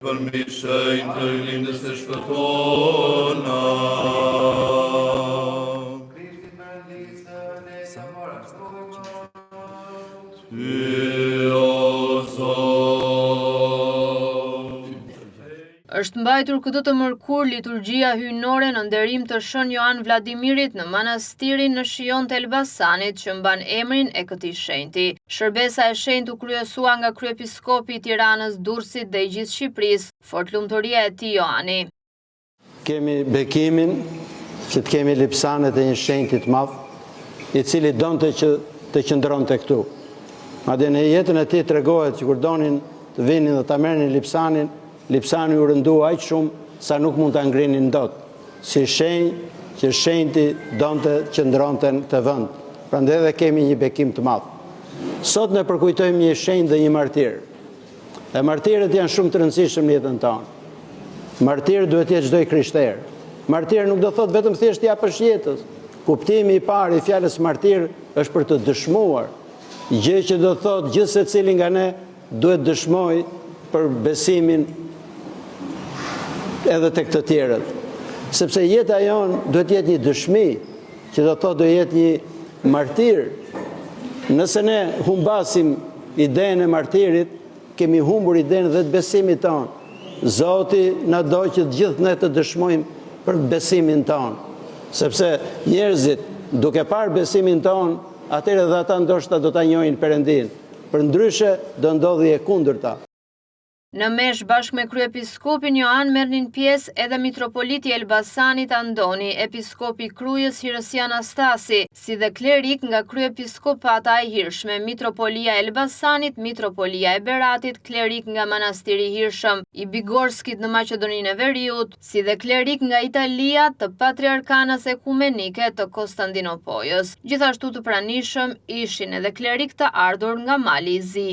Përmbi shenjtë të lindës e shpëtona. Ty, o Zot. Është mbajtur këtë të mërkurë liturgjia hyjnore në nderim të Shën Joan Vladimirit në manastirin në Shijon të Elbasanit që mban emrin e këtij shenjti. Shërbesa e shenjtë u kryesua nga kryepiskopi i Tiranës, Durrësit dhe i gjithë Shqipërisë, Fortlumturia e Tij Joani. Kemi bekimin që të kemi lipsanet e një shenjti të madh, i cili donte që të qëndronte këtu. Madje në jetën e tij tregohet që kur donin të vinin dhe ta merrnin lipsanin, Lipsani u rëndua aq shumë sa nuk mund ta ngrinin dot, si shenjë që shenjti donte të qëndronte në këtë vend, prandaj dhe kemi një bekim të madh. Sot ne përkujtojmë një shenjt dhe një martir. E martirët janë shumë të rëndësishëm në jetën tonë. Martir duhet të jetë çdo i krishterë. Martir nuk do thotë vetëm thjesht t'i japësh jetën. Kuptimi i parë i fjalës martir është për të dëshmuar, gjë që do thotë gjithsecili nga ne Duhet dëshmojë për besimin edhe tek të tjerët. Sepse jeta jonë duhet të jetë një dëshmi, që do të thotë do jetë një martir. Nëse ne humbasim idenë e martirit, kemi humbur idenë dhe të besimit tonë. Zoti na do që të gjithë ne të dëshmojmë për besimin tonë. Sepse njerëzit, duke parë besimin tonë, atëherë dhe ata ndoshta do ta njohin Perëndinë. Përndryshe, do ndodhi e kundërta. Në meshë bashkë me kryepiskopin Joan merrnin pjesë edhe mitropoliti i Elbasanit Andoni, episkopi i Krujës Hirësi Anastasi, si dhe klerikë nga kryepiskopata e Hirshme, Mitropolia e Elbasanit, Mitropolia e Beratit, klerikë nga Manastiri i Hirshëm i Bigorskit në Maqedoninë e Veriut, si dhe klerikë nga Italia të Patriarkanës Ekumenike të Kostandinopojës. Gjithashtu të pranishëm ishin edhe klerikë të ardhur nga Mali i Zi.